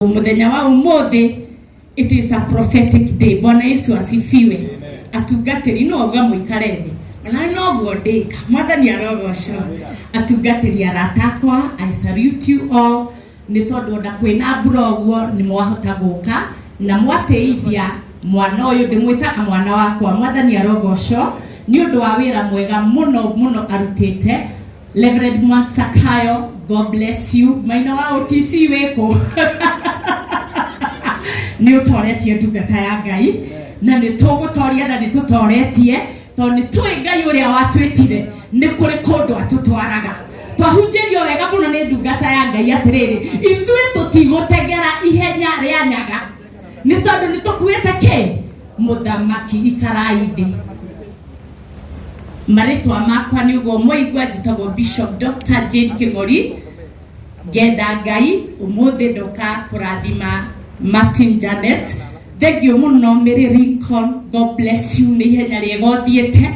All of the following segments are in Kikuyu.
Muthenya wa umuthi, it is a prophetic day. Bwana Yesu asifiwe. Atungatĩri, no auga mũikare thĩ, ona noguo ndĩka. Mwathani arogocwo. Atungatĩri arata akwa, I salute you all, nĩ tondũ ona kwĩna mbura ũguo nĩ mwahota gũka na mwatĩithia mwana ũyũ ndĩmwĩtaga mwana wakwa. Mwathani arogocwo nĩ ũndũ wa wĩra mwega mũno mũno arutĩte. Reverend Mark Sakayo, God bless you. Maina wa OTC wĩkũ? Nĩ ũtoretie ndungata ya Ngai, na nĩ tũgũtoria na nĩ tũtoretie, tondũ nĩ tũĩ Ngai ũrĩa watwĩtire nĩ kũrĩ kũndũ atũtwaraga. Twahunjĩrio wega mũno nĩ ndungata ya Ngai atĩrĩrĩ, ithuĩ tũtigũteng'era ihenya rĩa nyaga, nĩ tondũ nĩ tũkuĩte kĩ mũthamaki. Ikarai thĩ. Marĩtwa makwa nĩ ũguo mwaigua, njĩtagwo Bishop Dr. Jane Kĩng'ori. Ngenda Ngai ũmũthĩ ndoka kũrathima Martin Janet. Thengiũ mũno, Mary Lincoln, God bless you, nĩ ihenya rĩega ũthiĩte.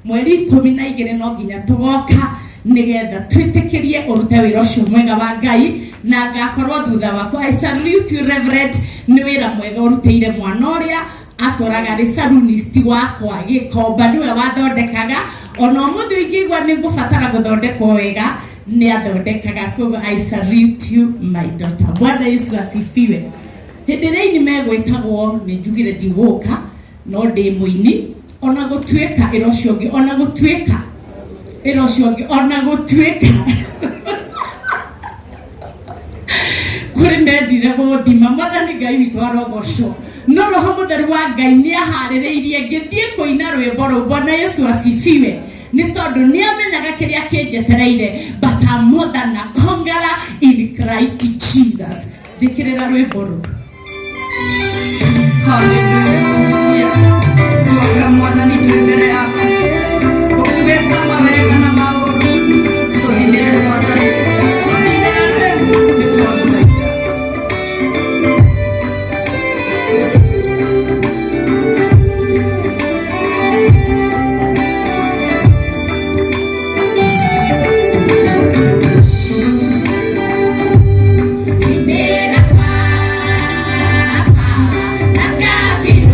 Mweri 12 no nginya tũgoka nĩgetha twĩtĩkĩrie ũrute wĩra ũcio mwega wa Ngai, na ngakorwo thutha waku. I salute you, Reverend, nĩ wĩra mwega ũrutĩire mwana ũrĩa atũraga rĩ salonist wakwa Gĩkomba, nĩwe wathondekaga. Ona ũmũthĩ ingĩigua nĩ ngũbatara gũthondekwo wega, nĩ athondekaga. Koguo I salute you, my daughter. Bwana Yesu asifiwe. Hĩndĩ ĩrĩa aini megwĩtagwo, nĩ njugire ndigũka, no ndĩ mũini ona gũtuĩka ĩra ũcio ũngĩ, ona gũtuĩka ĩra ũcio ũngĩ, ona gũtuĩka kũrĩ mendire gũthima. Mwathani Ngai witũ arogocwo. No Roho Mũtheru wa Ngai nĩ aharĩrĩirie ngĩthiĩ kũina rwĩmbo rũu. Bwana Yesu asifiwe. Nĩ tondũ nĩ amenyaga kĩrĩa kĩnjetereire, but I'm more than a conqueror in Christ Jesus. Njĩkĩrĩra rwĩmbo rũu. Haleluya. Tuoka Mwathani twĩ mbere yaku. Tũkuĩte mawega na maũru. Tũthimĩre, Mwathani. Tũthimĩre rĩu, nĩ twagũthaitha. Thimĩra baba na kabirũ.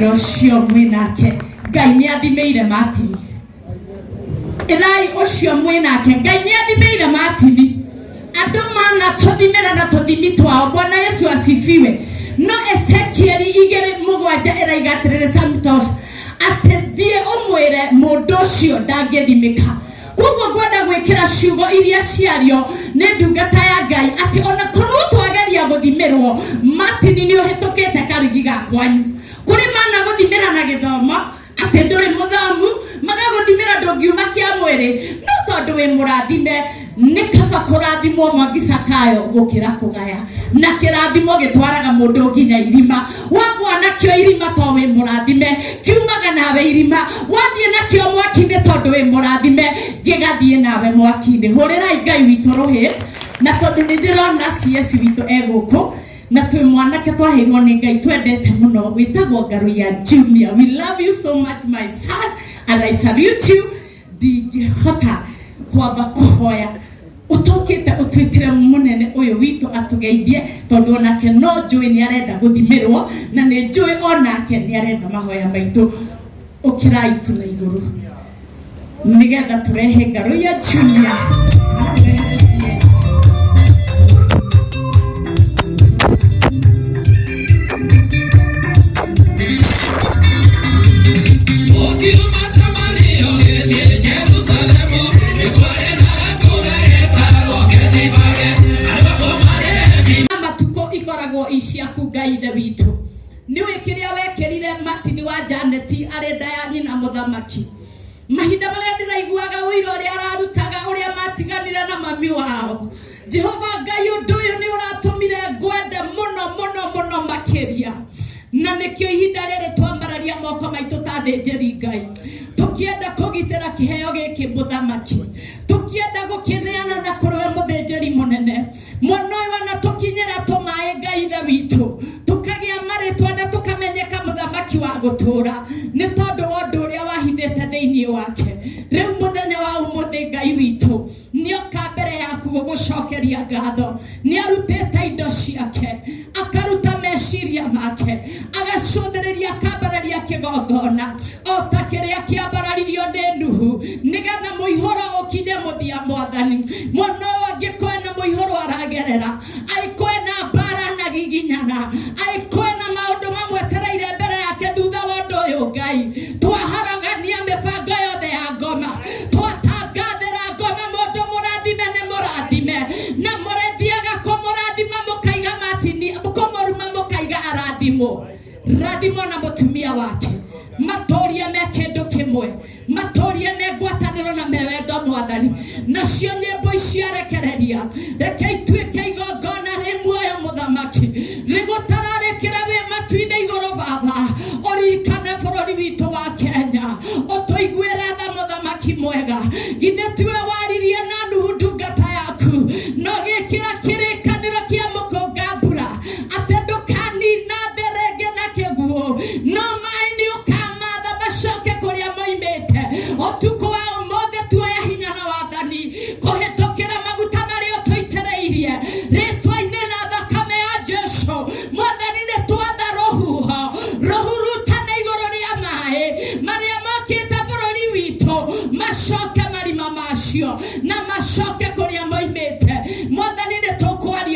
Ĩra ũcio mwĩ nake Ngai nĩ athimĩire Martin. Ĩrai ũcio mwĩ nake Ngai nĩ athimĩire Martin. Andũ mana tũthimĩra na tũthimi twao. Bwana Yesu asifiwe. No Ezekieli 2:7 ĩraiga atĩrĩrĩ Samtos atĩ thiĩ ũmwĩre mũndũ ũcio ndangĩthimĩka. Koguo ngwenda gwĩkĩra ciugo iria ciario nĩ ndungata ya Ngai atĩ ona korwo twageria gũthimĩrwo Martin nĩ ũhĩtũkĩte karigi ga kwanyu. Kũrĩ mana gũthimĩra na gĩthomo atĩ ndũrĩ mũthomu, magagũthimĩra ndũngiuma kĩa mwĩrĩ, no tondũ wĩ mũrathime nĩ kaba kũrathimwo Mwangi Zakayo gũkĩra kũgaya. Na kĩrathimo gĩtwaraga mũndũ nginya irima. Wagwa nakĩo irima to wĩ mũrathime, kiumaga nawe irima. Wathiĩ nakĩo mwaki-inĩ tondũ wĩ mũrathime, gĩgathiĩ nawe mwaki-inĩ. Hũrĩrai Ngai witũ rũhĩ, na tondũ nĩ ndĩrona CS witũ e gũkũ, na twĩ mwanake twaheirwo nĩ Ngai twendete mũno wĩtagwo Ngaruiya Junior. We love you so much my son and I salute you. Ndingĩhota kwamba kũhoya ũtũkĩte ũtwĩtĩre mũnene ũyũ witũ atũgeithie tondũ onake no njũĩ nĩ arenda gũthimĩrwo na nĩ njũĩ onake nĩ arenda mahoya maitũ. Ũkĩrai tu na igũrũ nĩgetha tũrehe Ngaruiya Junior atũrehere CS. Matukũ ikoragwo i ciaku Ngai ithe witũ. Nĩũĩ kĩrĩa wekĩrire Martin wa Janeti arĩ nda ya nyina mũthamaki. Mahinda marĩa ndĩraiguaga ũira ũrĩa ararutaga ũrĩa matiganire na mami wao. Jehova Ngai ũndũ ũyũ nĩ ũratũmire ngwende mũno mũno mũno makĩria. Na nĩkĩo ihinda rĩrĩ twambararia moko maitũ ta athĩnjĩri Ngai tũkĩenda kũgitĩra kĩheo gĩkĩ mũthamaki, tũkĩenda gũkĩneana na kũrĩ we mũthĩnjĩri mũnene. Mwana ũyũ anatũkinyĩra tũmaĩ Ngai ithe witũ, tũkagĩa marĩtwa na tũkamenyeka mũthamaki wa gũtũra nĩ tondũ wa ũndũ ũrĩa wahithĩte thĩinĩ wake. Rĩu mũthenya wa ũmũthĩ Ngai witũ nĩoka mbere yaku gũgũcokeria ngatho. Nĩarutĩte indo ciake, akaruta meciria make, agacũthĩrĩria akambararia kĩgongona o ta kĩrĩa kĩambararirio nĩ Nuhu nĩgetha mũihũro ũkinye mũthia. Mwathani, mwana ũyũ angĩkorwo ena mũihũro aragerera, angĩkorwo ena mbara na giginyana, angĩkorwo ena maũndũ mamwetereire mbere yake thutha wa ũndũ ũyũ, Ngai twaharagania mĩbango yothe ya ngoma, twatangathĩra ngoma mũndũ mũrathime nĩ mũrathime, na mũrĩthiaga kũmũrathima mũkaiga Martin, kũmũruma mũkaiga arathimwo. Rathimwo na mũtumia wake, matũrie me kĩndũ kĩmwe, matũrie me ngwatanĩro na me wendo Mwathani. Nacio nyĩmbo ici arekereria, reke ituĩke igongona rĩ muoyo mũthamaki, rĩgũtararĩkĩre wĩ matu-inĩ igũrũ. Baba, ũririkane bũrũri witũ wa Kenya, ũtũiguĩre tha mũthamaki mwega. Githĩ tiwe waririe na Nuhu ndungata yaku, na ũgĩkĩra kĩrĩkanĩro kĩa mũkũnga mbura atĩ ndũkanina thĩ rĩngĩ na kĩguũ, no maĩ nĩ ũkamatha macoke kũrĩa moimĩte. Ũtukũ wa ũmũthĩ tuoya hinya na wathani kũhĩtũkĩra maguta marĩa ũtũitĩrĩirie rĩtwa-inĩ na thakame ya Jesu. Mwathani, nĩ twatha rũhuho rũhurutane igũrũ rĩa maĩ marĩa mokĩte bũrũri witũ, macoke marima macio na macoke kũrĩa moimĩte. Mwathani, nĩ tũkwaria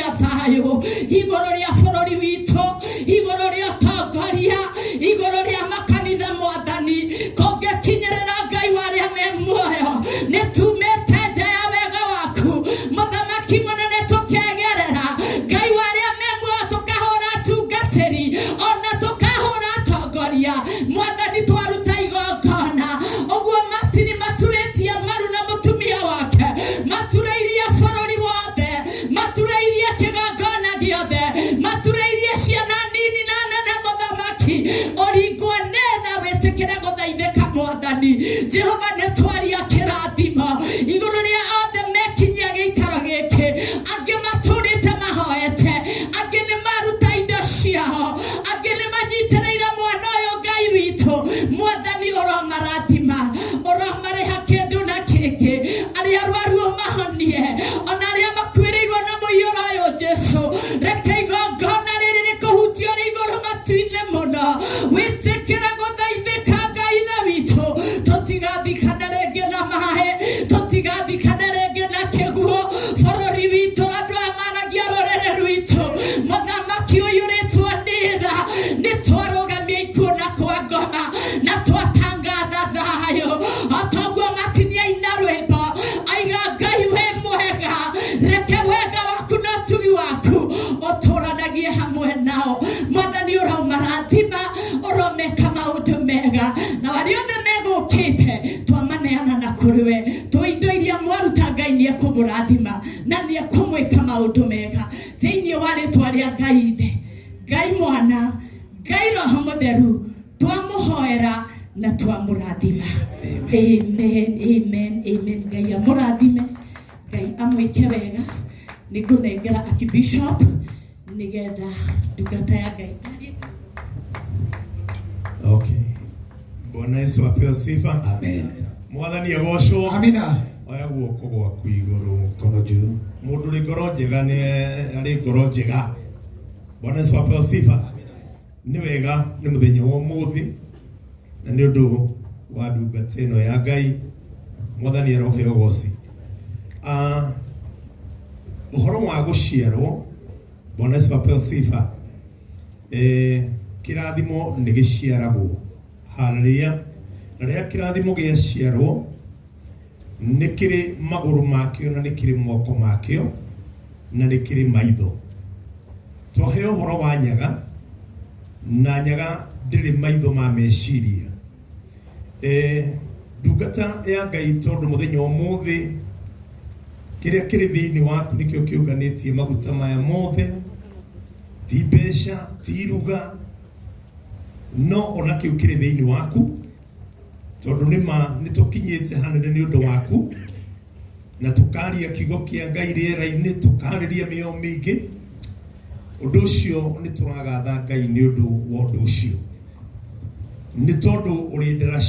Maũndũ mega thĩinĩ wa rĩtwa rĩa Ngai Ithe, Ngai Mwana, Ngai Roho Mũtheru, twamũhoera na twamũrathima. Amen, amen, amen. Ngai amũrathime, Ngai amwĩke wega. Nĩ ngũnengera Archbishop nĩgetha ndungata ya Ngai arie. Okay. Bwana Yesu apewe sifa. Amen. Mwathani agocwo. Amina. Oya guoko gwaku igũrũ. Mkono juu. Mũndũ ũrĩ ngoro njega nĩ arĩ ngoro njega. Bwana Yesu apewe sifa. Nĩ wega nĩ mũthenya wa ũmũthĩ na nĩ ũndũ wa ndungata ĩno ya Ngai. Mwathani aroheo ũgoci. Ah, ũhoro wa gũciarwo, Bwana Yesu apewe sifa. Kĩrathimo nĩ gĩciaragwo. Haleluya. Na rĩrĩa kĩrathimo gĩaciarwo nĩ kĩrĩ magũrũ makĩo na nĩ kĩrĩ moko makĩo na nĩ kĩrĩ maitho. Twaheo ũhoro wa nyaga, na nyaga ndĩrĩ maitho ma meciria. Ndungata ya Ngai, tondũ mũthenya ũmũthĩ kĩrĩa kĩrĩ thĩinĩ waku nĩkĩo kĩũnganĩtie maguta maya mothe, ti mbeca, ti iruga, no ona kĩu kĩrĩ thĩinĩ waku, tondũ nĩ ma nĩ tũkinyĩte hanene nĩ ũndũ waku, na tũkaria kiugo kĩa Ngai rĩera-inĩ, tũkarĩria mĩoyo mĩingĩ. Ũndũ ũcio nĩ tũragatha Ngai nĩ ũndũ wa ũndũ ũcio, nĩ tondũ ũrĩ ndara.